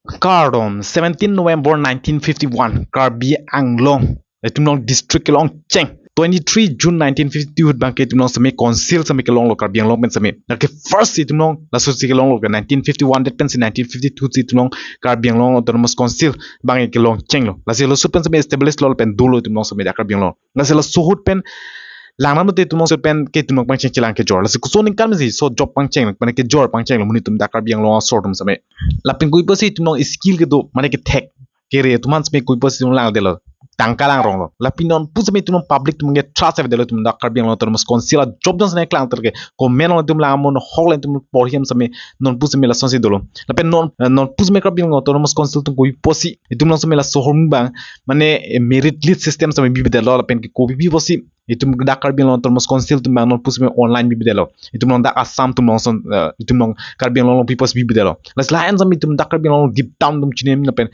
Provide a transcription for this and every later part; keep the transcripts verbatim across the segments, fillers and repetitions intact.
Kardom, seventeen November nineteen fifty-one, Karbi Anglong itum along district kelongcheng. Twenty-three June nineteen fifty-two ahut abangke itum along seme council seme kelonglo Karbi Anglong pen seme. Lake first itum along laso si kelonglo ke nineteen fifty-one, that pensi nineteen fifty-two si itum along Karbi Anglong Autonomous Council abangke kelongchenglo. Lasi laso pen seme establish lo pen dolo itum along seme dak Karbi Anglong. Lasi laso ahut pen langnam te itum along so pen ke itum along pangcheng chelang kejor. Lasi koson ningkan si so job pangcheng, mane kejor pangchenglo monit atum dak Karbi Anglong asor atum seme. Lapen koipo si itum along skill kedo, mane kethek kere atum an seme koipo si itum langdetlo, tangka langronglo. Lapen non pu seme itum along public atum ke trust avedetlo, itum dak Karbi Anglong Autonomous Council a job dun sene klang ter ke comment along itum lang mon hok le itum porhiam seme non pu seme lasonsi dolo. Lapen non, eh, non pu seme Karbi Anglong Autonomous Council atum koipo si itum along seme laso ahormu abang, mane, eh, merit list system seme bibedetlo, lapen ke kopi pipo si itum dak Karbi Anglong Autonomous Council atum abang non pu seme online bibedetlo. Itum along dak Assam atum along son, eh, itum along Karbi Anglong along pipo si bibedetlo. Lasi la-an seme itum dak Karbi Anglong deep down atum chini lapen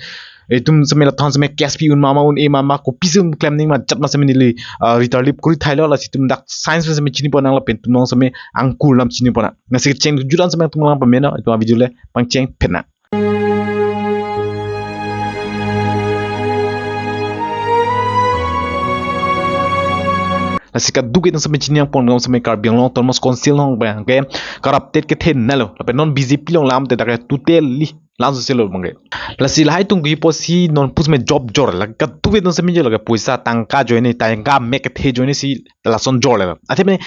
itum seme la than seme K S P un mama un-e mama kopi si klem nangji ma jat ma seme neli, ah, ritarlip kuri thailo. Lasi itum dak science seme chini ponnang lapen itum along seme angkur lam chini ponnang. Lasi cheng juran seme itum along pameno itum video le pangcheng phenang. Lasi kaduk itum seme chini nangpon seme Karbi Anglong Autonomous Council along abangke corrupted kethenlo. Lapen non B J P along lam te dak totally lam so selo abangke. Lasi lahai atum koipo si non pu seme job jor, la kaduk itum seme jor, lake poisa tangka ajoine, tangka mek kethe ajoine si lason jorle. Athe mane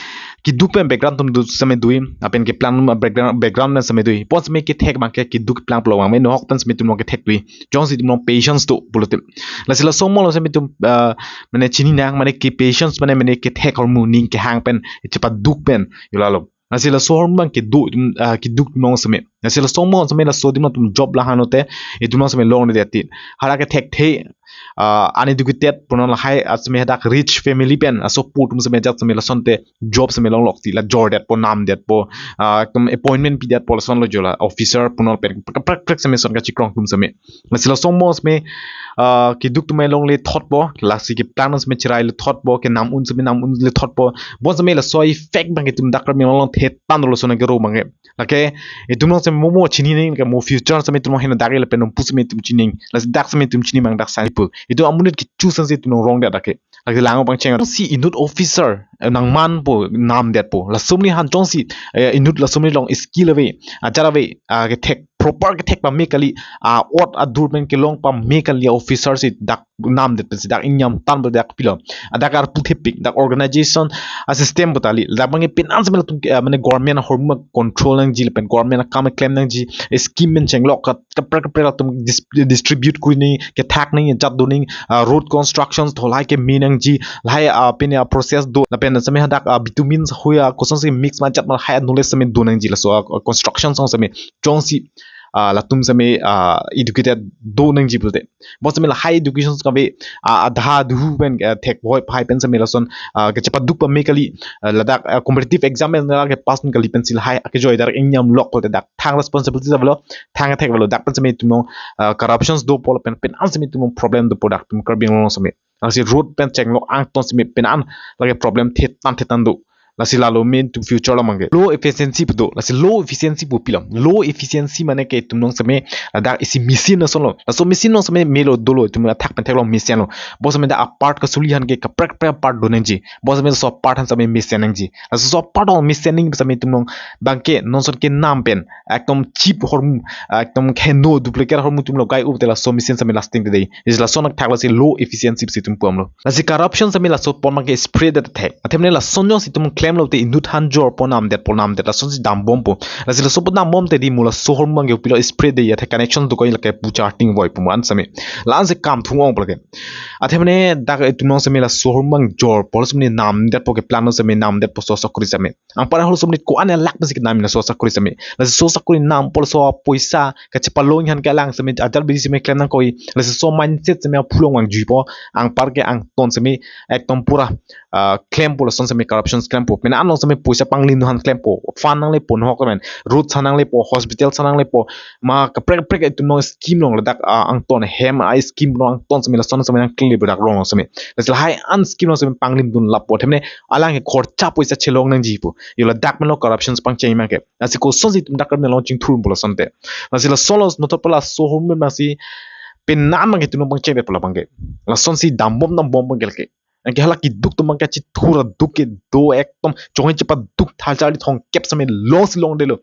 keduk pen background atum do seme do-i, lapen keplang background, background pen seme do-i. Pon seme kethek abangke keduk keplang pulo abang, mane nohok pen seme itum along kethek do-i. Jongsi itum along patience do pulote. Lasi laso mo lo seme itum, ah, mane chini nang, mane ke patience, mane, mane kethek ahormu ning kehang pen chepaduk pen yo lalo. Lasi laso ahormu abang kedo, ah, keduk atum along seme. Lasi laso mo seme laso adim atum job lang hanote itum along seme longledet ti. Hara kethekthe, ah, uneducated pu non lahai, ah, seme hadak rich family pen asopo atum seme ajat seme lasonte job seme longlok ti, la jordetpo, namdetpo, ah, ekdom appointment pidetpo, lasonlo jo la officer pu non pen kaprek kaprek seme son kachikrong atum seme. Lasi laso mo seme, ah, keduk atum along le thotpo, lasi keplang seme cherai le thotpo, kenam un seme nam un le thotpo. Bon seme laso effect abangke itum dak Karbi Anglong along thetang dolo, lason kero abangke. Lake itum along seme mo mo chini nangji ke mo future seme itum along heno dak-i lapen non pu seme itum chini nangji. Lasi dak seme itum chini abang dak sai pu. Itum amonit kecho sangsi itum along rongdet dak ke. Lake lang pangcheng. Si inut officer, eh, nangmanpo, namdetpo. Laso amonit aphan jongsi, eh, inut laso amonit along skill ave, ajat ave, ah, kethek, proper kethek pame kali, ah, ot adur pen kelong pame kali officer si dak namdet pensi dak ingniam tangpo dak pilo. Adak arpu thepik, dak organization a system pu ta kali. Dak abangke penang seme latum, eh, mane government ahormu control nangji lapen government akam klem nangji, scheme pen chenglok kat kaprek kaprek atum dis-, distribute kuri nangji, kethak nangji, ajat do nangji, ah, road constructions tholai keme nangji, lahai, ah, pine, ah, process do, lapen seme hadak, ah, bitumen hui, ah, kosonsi mix ma ajat ma lahai anule seme do nangji laso, ah, construction song seme jongsi, ah, latum seme, ah, educated do nangji pulote. Bon seme lahai education kave, ah, adha duhu pen, ah, thek bhoi phai pen seme lason, ah, kechepaduk pame kali, ah, ladak, ah, competitive exam pen la kepass pen kali pensi lahai akejoi dak ingniam lok pulote dak thang responsibility avelo, thang thek avelo, dak pen seme itum along, ah, corruptions dopo lapen penang seme itum along problem dopo dak itum Karbi Anglong seme. Lasi road pen chenglok angton seme penang lake problem thetang thetang do. Lasi lalo main to future lo abangke. Low efficiency pu do. Lasi low efficiency pu pilo. Low efficiency mane ke itum along seme ladak isi machine asonlo. Laso machine along seme melo dolo, itum athak pen theklong machine lo. Bon seme dak apart kasuli aphan ke kaprek kaprek apart do nangji. Bon seme laso apart aphan seme machine nangji. Laso apart along machine nangji seme itum along abangke non ason kenam pen ekdom cheap ahormu, ekdom kheno duplicate ahormu itum logai u te laso machine seme lasting te dei. Is lason athak lasi low efficiency si itum pu-amlo. Lasi corruption seme laso pon abangke spread det thek. Athe mane lason jongsi itum klemlo te inut aphan jorpo, namdetpo, namdet lasonsi dambompo. Lasi laso pu dambom te di mo laso ahormu abangke kopilo spread dei, athe connection dokok lake pu charting voi pu mo an seme. La-an si kam thung ong pulo ke. Athe mane dak itum along seme laso ahormu abang jorpo, laso mane namdetpo, keplang seme namdetpo so sakori seme. Anpar ahormu seme ko-an alak pensi kenam laso sakori seme. Laso sakori nampo laso poisa kachepalong aphan kelang seme ajat bidi seme klem nangkok. Laso mindset seme aphu along vangjuipo. Anpar ke angton seme ekdom pura, ah, klempo lason seme corruptions klem po. Penang along seme poisa panglim atum aphan klempo. Fund nanglepo, nahok men. Road sa nanglepo, hospital sa nanglepo. Ma kaprek kaprek itum along scheme along ladak, ah, angton hem a scheme along angton seme lason seme nangklempo dak rong along seme. Lasi lahai an scheme along seme panglimdun lapo. Athema alang ke khorcha poisa chelong nangji po. Yo ladak menlo corruption pangcheng abang ke. Lasi kosonsi itum dak Karbi Anglong chingthurpo lasonte. Lasi lasonlo noto pala so hum abang si penang abang ke itum along pangchengdetpo labang ke. Lasonsi dambom dambom abang ke lake. Anke hala keduk atum abang ke chithur aduk ke do ekdom jonghe chepaduk tha charli thomkep seme longsi longdetlo.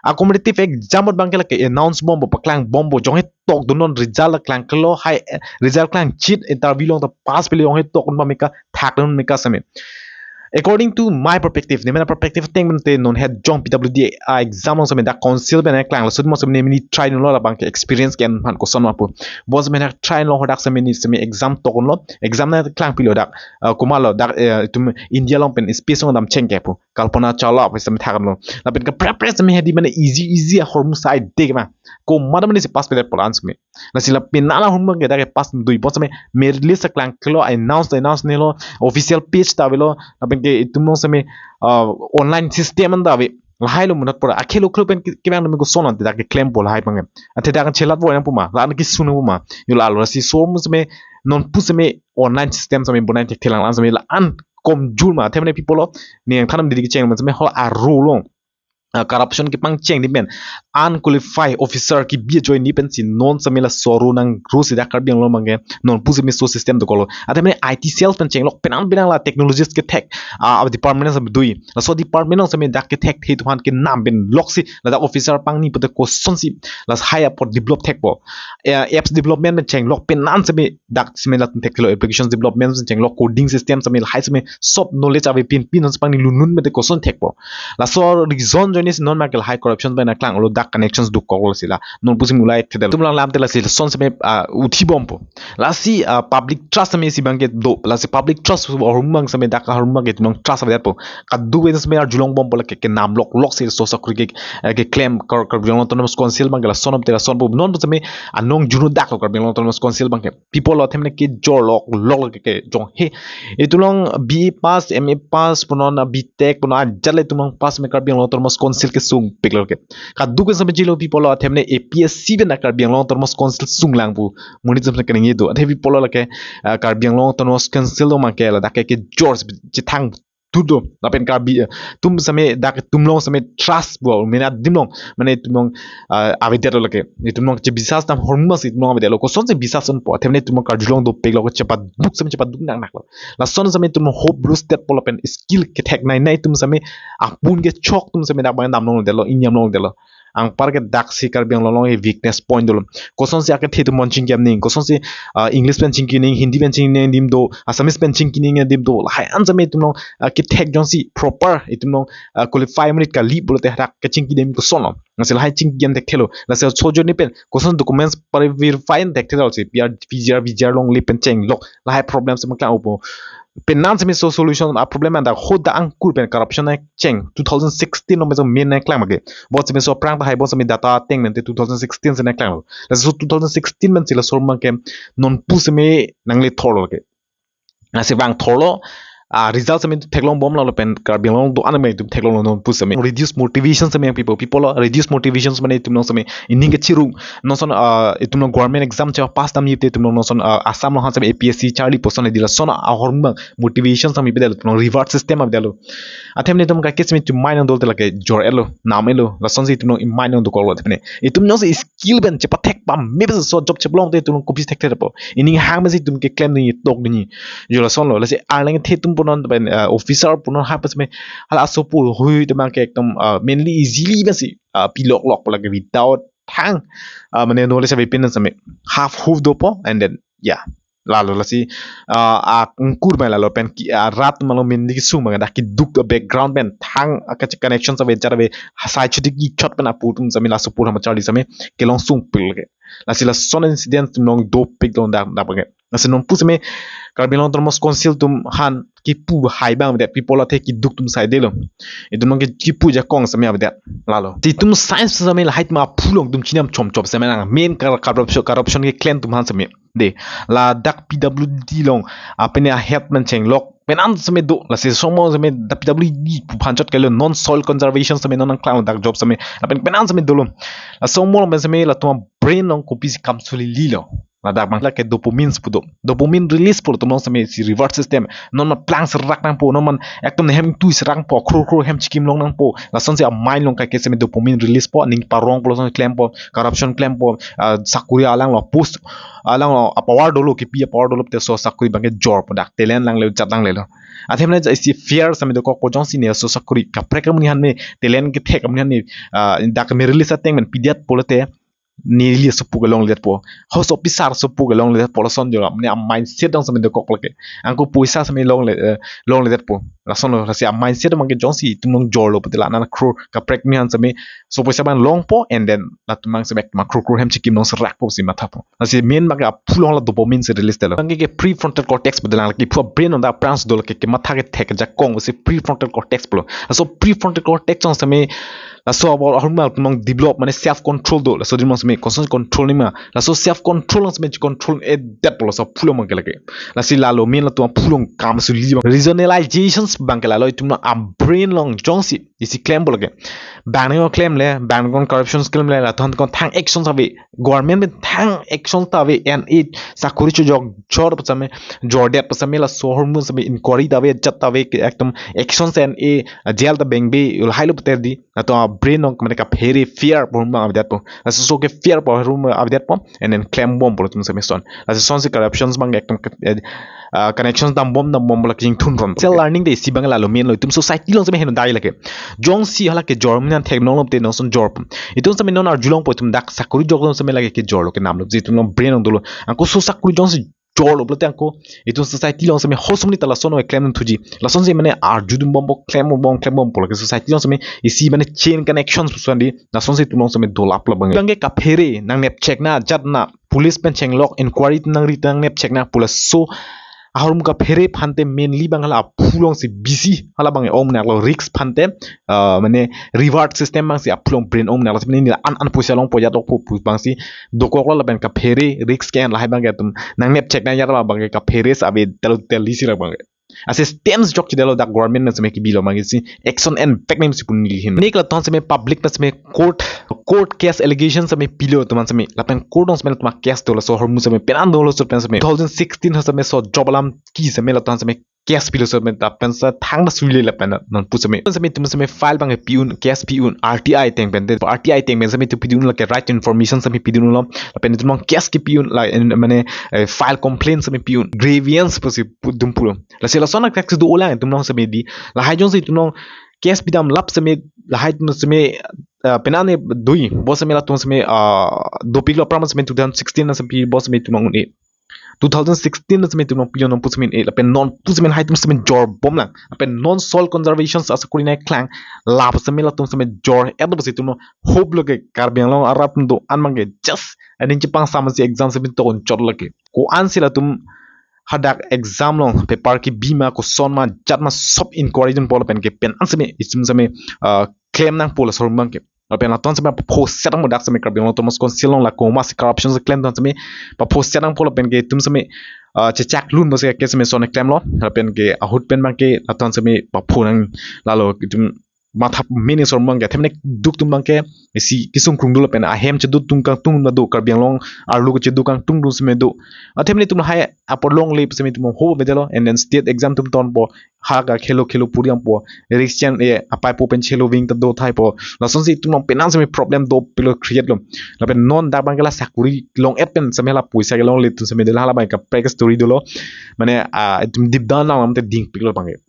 A competitive exam abang ke lake announce bompo, paklangbompo, jonghe tokdun non result klangklo, hai, eh, result klangchit interview along ta pass pile jonghe tokdun ba meka thakdun meka seme. According to my perspective, ne mena perspective ateng pen te non het jong P W D, ah, exam along seme dak council pen klanglo, sut mo seme ne mini try dunlo labang ke experience ke-en aphan koson ma pu. Bo seme dak try lo hadak seme ne seme exam tokdunlo, exam nangklang pilo dak, ah, komatlo dak, eh, itum India along pen space along damcheng ke pu. Kalpana Chawla pu seme thakdunlo. Lapen kaprek kaprek seme hedi mane easy easy ahormu sai dek ma. Komat mane si pass pedet polan seme. Lasi la penang ahormu abang ke dak ke pass dui bon seme merit list klangklo, announce announce nelo, official page ta avelo, lapen ke itum along seme, ah, online system an ta ave. Lahai lo munat pura. Akhelo khelo pen ke, kevang demi koson ante dak ke klempo lahai abang ke. Ante dak chelat vo nangpo ma, la-an kesun nangpo ma. Yo lalo lasi so mo seme nonpu seme online system seme bonai thekthelang la-an seme la-an komjur ma. Athema ne people lo, ne yang thanam didi kecheng mo seme ho aro along, ah, corruption kepangcheng dei pen, unqualified officer kebi ajoine pensi non seme laso aro nang ro si dak Karbi Anglong abang ke nonpu seme so system dokoklo. Athema ne I T cell pen chenglok penang penang la technologies kethek, ah, department seme dui. Laso department along seme dak kethekthe atum aphan kenam pen loksi ladak officer pangni pute kosonsi lahai apot develop thekpo. Eh, apps development pen chenglok penang seme dak seme latum thekthelo, applications development pen chenglok, coding system seme lahai seme sob knowledge ave pin pin non si pangni lunlun pute koson thekpo. Laso reason ajoine si non abang ke lahai corruption pen nangklanglo, dak connections dokoklo si la nonpu seme ulai thedel. Itum along lamte lasi lason seme, ah, uthi bompo. Lasi, ah, public trust seme isi abang ke do. Lasi public trust ahormu abang seme dak ahormu abang ke itum along trust avedetpo. Kadokave seme arjulong bompo lake kenam loklok si so sakuri ke, eh, keklem Kar-, Karbi Anglong Autonomous Council abang ke lason ante lasonpo. Nonpu seme anong junu daklo Karbi Anglong Autonomous Council abang ke. People lo athema ne kejor loklok ke, ke jonghe itum along B A pass, M A pass, punon, ah, B Tech, punon ajat le itum along pass me Karbi Anglong Autonomous Council kesung piklo ke. Kadokave seme chelo people lo athema ne A P S C pen dak Karbi Anglong Autonomous Council sunglang pu. Monit seme kaningje do. Athe people lo lake, ah, Karbi Anglong Autonomous Council lo abang ke ladak ke kejor chethang tudo. Lapen Karbi, eh, itum seme dak itum along seme trust bo mena adim along, mane itum along, ah, avedetlo lake. Itum along chebisas dam ahormu abang si itum along avedetlo. Kosonsi bisas unpo? Athema ne itum along karjulong dopiklo, chepaduk seme chepaduk nang naklo. Lason seme itum along hope lose detpo lapen skill kethek nai nai atum seme apun kechok atum seme dak abang damlongdetlo, inyamlongdetlo. Anpar ke daksi Karbi Anglong along weakness point dolo. Kosonsi akethe atum aphan chingki aning, kosonsi, ah, English pen chingki aning, Hindi pen chingki aning adim do, Assamese pen chingki aning adim do. Lahai an seme itum along, ah, kethek jongsi proper itum along, ah, qualify monit kali pulote hadak kechingki adim kosonlo. Lasi lahai chingki an thekthelo. Lasi so ajoine pen koson documents pare verify an thekthelo si P R, P G R, V G R longle pen chenglok. Lahai problem seme klang upo. Penang seme so solution a problem anta hoda angkur pen corruption nangcheng two thousand sixteen along pen so main nangklang abang ke. Bo seme so aphrang tahai bo seme data ateng pen te two thousand sixteen si nangklanglo. Laso two thousand sixteen pen si laso abang ke nonpu seme nangle thorlo ke. Lasi vang thorlo, ah, result seme theklong bomlo lapen Karbi Anglong do-an seme itum theklonglo nonpu seme. Reduce motivation seme people, people lo reduce motivation seme itum along seme ining kechirung. Non ason, ah, itum along government exam chepass damji te itum along non ason, ah, Assam along han seme A P S C charli poson di lason ahormu abang motivation seme pedetlo, itum along reward system avedetlo. Athema ne itum ka case me itum mai nang dolte lake jor-etlo, nam-etlo, lasonsi itum along imai nang dokoklo athema ne. Itum along si skill pen chepathek pame pen so job cheplongte itum along kopi thekthedetpo. Ining hang pen si itum keklem dunji tok dunji. Yo lasonlo, lasi arleng the atum punon pen, ah, officer punon ha pas me hala asopo hui itum abang ke ekdom, ah, mainly easily pen si, ah, piloklokpo lake without thang, ah, mane knowledge ave pin seme half hoof dopo and then, yeah, lalo lasi, ah, angkur abang lalo pen ki, ah, rat malo mainly kesung abang dak keduk background pen thang, ah, ke connections ave, ajat ave, hasai chuti kechot pen apu atum seme laso apor hama charli seme kelong sungpil ke. Lasi lason incident atum along dopiklo dak dak abang ke. Lasi nonpu seme Karbi Anglong Autonomous Council atum aphan kipu hai abang avedet, people athe keduk atum saidelo. Itum along ke kipu jakong seme avedet lalo. Si itum science seme lahai atum aphu along itum chinam chomchom seme nang main kar-, corruption, corruption keklem atum aphan seme. De, ladak P W D along, ah, pine ahead pen chenglok penan seme do, lasi somor seme dak P W D pu aphan chot kelo, non soil conservation seme non nangklang dak job seme, lapen penan seme dolo. La somor pen seme latum abrain along kopisi kam suli lilo. Ladak abang lake dopamine pu do. Dopamine release pu latum along seme isi reward system. Non ma plang serak nangpo, non ma ekdom nehem tui serak po, khro khro hem chikim long nangpo. Lasonsi a mind along kaike seme dopamine release po, ning parong po, lason klempo, corruption klempo, ah, sakuri alanglo, post alanglo, a power dolo, kipi a power dolo te laso sakuri abangke jorpo, dak talent langle, jat langlelo. Athema isi fear seme dokokpo, jongsi ne laso sakuri kaprek amonit aphan me, talent kethek amonit aphan me, ah, dak me release ateng men pidet pulote, neli laso pu ke longledetpo. House officer laso pu ke longledetpo, lason jo, mane a mindset dong seme dokok lake. Anke poisa seme longle, eh, longledetpo. Lasonlo, lasi a mindset abangke jongsi itum along jorlo pute la nana khro kaprek amonit aphan seme, laso poisa abang longpo, and then latum abang seme ma khro khro hem chikim long serakpo si mathapo. Lasi main abangke aphu along la dopamine si release detlo. Abangke ke prefrontal cortex pu dolang, lake phu abrain along dak aphrang si do, lake kematha kethek ajakong si prefrontal cortex pulo. Laso prefrontal cortex along seme laso abor ahormu atum along develop, mane self control do. Laso adim along seme kosonsi control nangma, laso self control along seme control-edetpo laso aphu along abangke lake. Lasi lalo main latum aphu along kam suli abang. Regionalizations abangke lalo, itum along abrain along jongsi isi klempo lake, bang nang klemle, bang nang corruptions klemle, latum aphan thang actions ave, government pen thang actions ta ave, N A sakuri chojok jor pu seme, jordet pu seme laso ahormu seme inquiry ta ave, jat ta ave, ekdom actions N A, jail ta bengbe, lahai lo pute di, latum abrain along mane kaphere fear pu ahormu abang avedetpo. Laso so ke fear pu ahormu abang avedetpo, and then klembompo latum seme son. Lasonsi corruptions abang ekdom ke, eh, ah, connections dambom dambom la kingthun ron. Social learning te isi abang lalo main lo, itum society along seme henodai lake. Jongsi hala kejor amonit aphan theklonglo te non son jorpo. Itum seme non arjulongpo, itum dak sakuri joklo seme lake kejorlo, kenamlo, je itum along brain along dolo. Anke laso sakuri jongsi jorlo pulote anke itum society along seme hosomni ta lason o klem thuji. Lasonsi mane arjudunbompo, klembom, klembompo lake society along seme isi mane chain connections puson di. Lasonsi itum along seme dolap labang. Abangke kaphere, nangnepchekna, jatna, police pen chenglok, inquiry nangri, nangnepchekna pu laso ahormu kaphere aphan te mainly abang hala aphu along si busy, hala abang ong nanglo risk aphan te, ah, mane reward system abang si aphu along brain ong nanglo, seme neli an an poisa longpo, jat longpo pu abang si dokoklo, lapen kaphere risk ke-en lahai abangke itum nangnepchekna, jat abangke kaphere si ave telo teli si labangke. Ase stems jokchedetlo dak government pen seme kibilo, magi si action enpek nem si pu neli ahin. Nek latum seme public pen seme court, court case allegation seme pilo atum aphan seme, lapen court along seme latum case dolo, laso ahormu seme penan dolo, laso pen seme two thousand sixteen ha seme so job alam ki seme latum seme case pilo, laso pen ta pensi thangta suli lapen non pu seme, seme itum seme file abangke pi-un, case pi-un, R T I ateng pen te, R T I ateng pen seme itum pidun lake right information seme pidunlo, lapen itum along case kepi-un la, en, mane, eh, file complaint seme pi-un, grievance pusi pu dum pulo. Lasi lason akrek si do-olang itum along seme di. Lahai jongsi itum along case pidam lap seme, lahai itum seme, eh, penan ne dui, bo seme latum seme, ah, dopiklo aphrang seme two thousand sixteen na seme pi, bo seme itum along un-e. Two thousand sixteen na seme itum along pilo, non pu seme un-e, lapen non pu seme lahai itum seme jorbomlang. Lapen non soil conservation asakuri nangklang, lap seme latum seme jor-et pusi itum along hope lake, Karbi Anglong arat atum do-an abangke just aning chepangsamsi exam seme tokon chot lake. Ko-ansi latum hadak exam along paper kebi ma, koson ma, jat ma, sob inquiry dunpo lapen ke penan seme itum seme, ah, klem nangpo laso ahormu abangke. Lapen latum seme paphose nangpo, dak seme Karbi Anglong Autonomous Council along la komatsi corruption si klem atum seme paphose nangpo lapen ke itum seme, ah, chechak lun pusi ke seme son klemlo, lapen ke ahut pen abangke latum seme papho nang, lalo itum matha mini ahormu abangke, athema nek duk atum abangke isi kesung krung dolo, lapen ahem cheduk tung kangtung do, Karbi Anglong arlo kecheduk kangtung do seme do. Athema netum lahai apor longle seme itum along hope abang dolo, and then state exam atum tonpo, ha ka khelo khelo puri dampo, risk chen e apai po pen chelo ving ta do thaipo. Lasonsi itum along penan seme problem dopiklo, create lo. Lapen non dak abangke la sakuri long-et pen seme la poisa kelongle atum seme dolo, hala abangke kaprek story dolo. Mane, ah, itum deep down lang lam te dingpiklo abangke.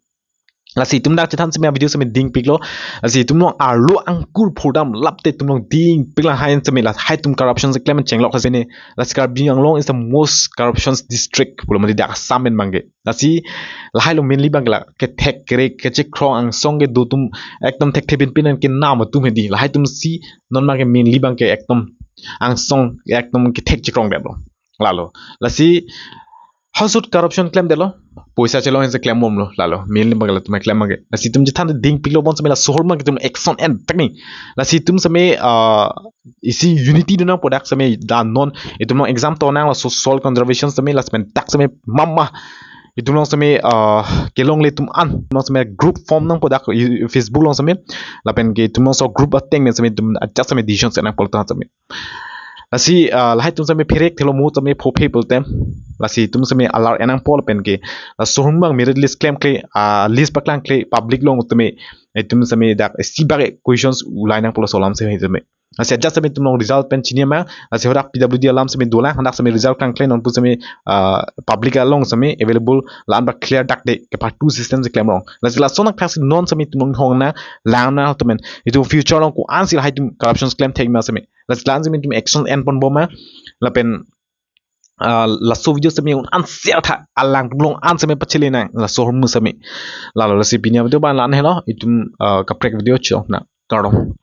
Lasi itum dak chethan seme video seme dingpiklo. Lasi itum along arlo angkur phurdam lap te itum along dingpik, lahai seme lahai atum corruption si klem chenglok seme ne. Lasi Karbi Anglong is the most corruption district pulo mati dak Assam pen abangke. Lasi lahai along mainly abangke la kethek kerek kechekrong angsong kedo atum ekdom thekthe pinpin an kenam atum hedi. Lahai atum si non abangke mainly abangke ekdom angsong ekdom kethek chekrong detlo. Lalo. Lasi Howsut corruption klemdetlo, poisa chelong hense klembomlo, lalo. Main lim bagala tum klem mage. Lasi itum chethan dingpiklo, bonseme laso ahormu ke itum action en tekni. Lasi itum seme, ah, isi unity do nangpo dak seme, da non itum along exam to nanglo, so soil conservation seme, lasi pen dak seme mama. Itum along seme, ah, kelongle atum an, itum along seme group form nangpo dak, i-, Facebook along seme. Lapen ke itum along so group ateng pen seme itum ajat seme decision si nangpo ta seme. Lasi, ah, lahai atum seme pherek thelo mo seme phophe pulote, lasi itum seme alar en nangpo lapen ke, ah, laso ahormu abang merit list klemkle, ah, list paklangkle public along tame, itum seme dak isi bak questions ulai nangpo laso alam seme tame. Lasi ajat seme itum along result pen chini ma, lasi hadak P W D alam seme dolang, hadak seme result klangkle, non pu seme, ah, public along seme available, la-an bak clear dak de, kepatu system si klemrong. Lasi lason athaksi non seme itum along hong nanglang nang atum pen, itum future along ko-ansi lahai atum corruption klem thek ma seme. Lasi la-an seme itum action enponbom ma, lapen, ah, laso video seme un-an share tha, alang atum along an seme pachele nang, laso ahormu seme. Lalo lasi pini a-video abang la-an helo, itum, ah, kaprek video chok nang. Kardom.